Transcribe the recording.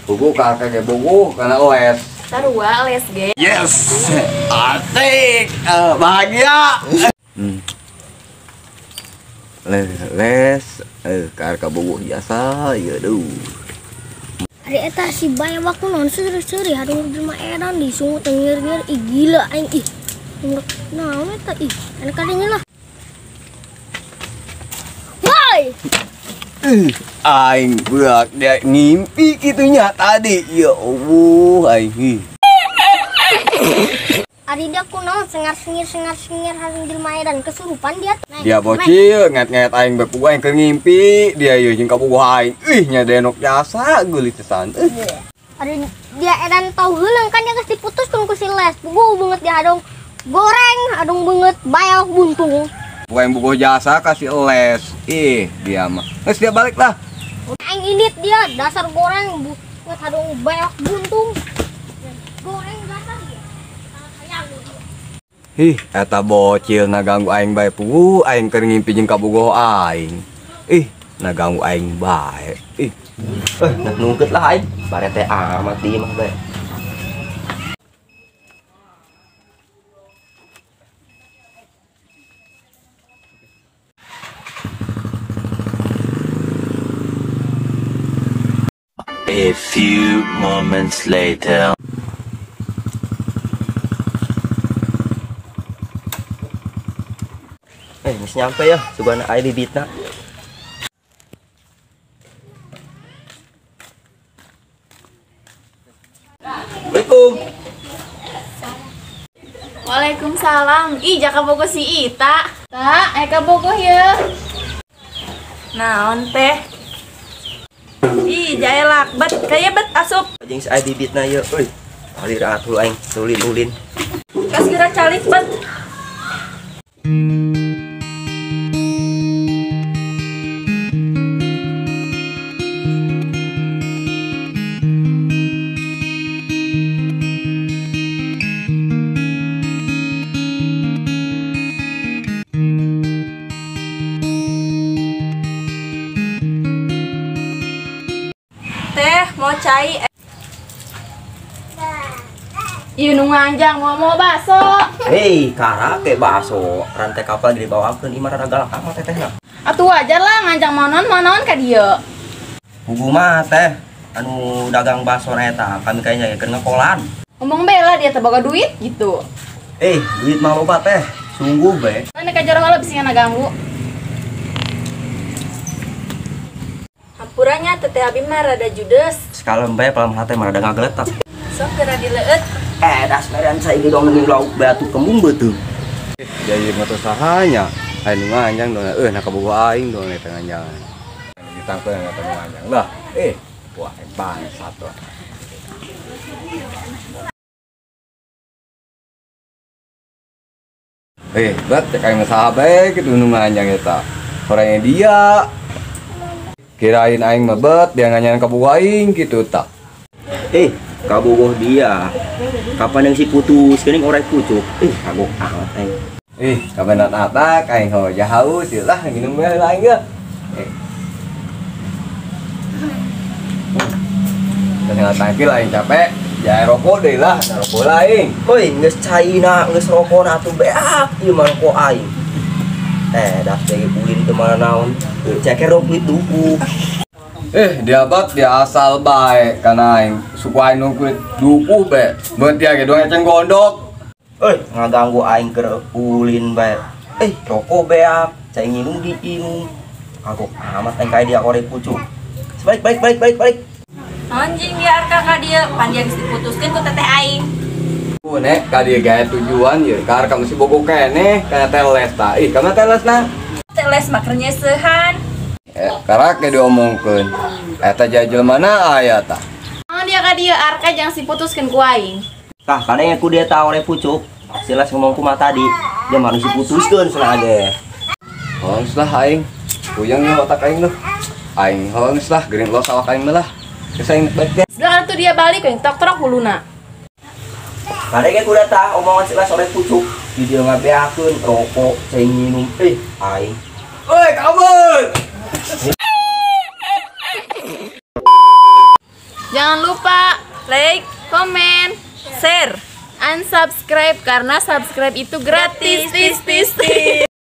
Buku kakek buku karena les. Sarua les ge. Yes. Asik. Bahagia. Les karka buku biasa ya duh. Ari eta si bae waktu non seuri-seuri hari jelema edan di sungut ngir-ngir ih gila aing ih. Naon eta ih, enak kadenya lah. Woi. Aing budak dia ngimpi kitunya tadi. Ya Allah aing. Ari dia kunaon sengar-sengir hari jelema edan kesurupan dia. Dia bocil nget-nget aing bepugu aing keur ngimpi, dia ieu jeung kabogoh aing. Ih nya denok jasa geulis pisan. Ari dia edan tau heuleung kan dia geus diputuskeun ku si Les. Puguh beungeut dia adong goreng, adong beungeut bayok buntung. Bukan buku jasa kasih les. Ih, dia mah. Geus dia balik lah. Aing indit dia dasar goreng beungeut adong bayok buntung. Goreng dasar dia. Ih, eta bocil na ganggu aing bae puguh, aing keur ngimpi jeung kabogoh aing. Ih, na ganggu aing bae. Ih. Nah nungkeut lah aing. Bare teh amat di imah bae. A few moments later. Geus nyampe ya, sugana aya bibitna. Assalamualaikum. Waalaikumsalam. Ih, jaka bogoh si Ita. Ta, aya kabogoh ye. Naon teh? Ih, jaelak bet, kaya bet asup. Jeung si aya bibitna ye, euy. Alir atuh aing ulin-ulin. Kas geura calik bet. Teh mau cai. Ieu nu nganjang mau bakso. Hei, karake bakso. Rantai kapal dibawakeun imah rada galak amat tetehna. Atuh wajar lah nganjang monon-monon ka dieu. Puguh mah teh anu dagang bakso na eta kami kayaknya keur ngekolan. Ngomong bela dia teh boga duit gitu. Duit mah loba teh. Sungguh bae. Mana ka jero heula bisi ngaganggu. Hampuranya teteh abi mah rada judes. Sekalem bae palem hate mah rada ngageletak. Sok geura dileueut. Das merean saya dong ngeung lauk batu kembung beuteung. Jadi motor sahanya, aing nu nganjang dong, nah kabogoh aing dong eta nganjang. Ditangkeun eta nu nganjang lah. Wah bangsat lah. Bet cek aing mah saha bae kitu nu nganjang eta. Orangnya dia. Kirain aing mah bet dia nganjang kabogoh aing kitu tah. Kabogoh dia. Kapan yang si putus geuning orai pucuk. Kagok amat aing. Kapan atak aing ho haus lah minum bae lah aing ge. Tinggal tangkil aing capek, jae rokok deui lah, rokok lah aing. Oi, geus caina, geus rokona atuh beak ieu mah rokok aing. Das teh ulin teu mana naon. Ceker dong kulit duku. Dia bat dia asal bae kana aing. Suku aing nu kulit duku bae. Beut dia ge doang eceng gondok. Ngaganggu aing keur ulin bae. Rokok beak, cai nginum diinum. Kagok amat aing kae dia korek pucuk. Balik balik balik balik. Anjing dia arka ka dieu, pan dia geus diputuskeun ku teteh aing. Nek ka dieu gae tujuan ieu, ka arka mesti bogo keneh kana teles ta. Ih, kana teles na. Teles mah keur nyeseuhan. Karake diomongkeun. Eta jae jelema na aya tah. Naon dia ka dieu arka jang si putuskeun ku aing. Tah, kana ku dia ta ore pucuk. Silas ngomong kumaha tadi, dia mah si putuskeun cenah ge. Hols lah aing. Puyeng ya otak aing loh. Aing hols lah, geuring los awak aing mah lah. Geus aing balik deh. Sedangkan tuh dia balik aing tok-tok huluna. Kada ge kuda tah omongan silas ore pucuk. Di dia ngabeakeun rokok, cai nginum. Aing. Woi, kabur. Jangan lupa Like, komen, share, unsubscribe karena subscribe itu gratis. Tis tis tis.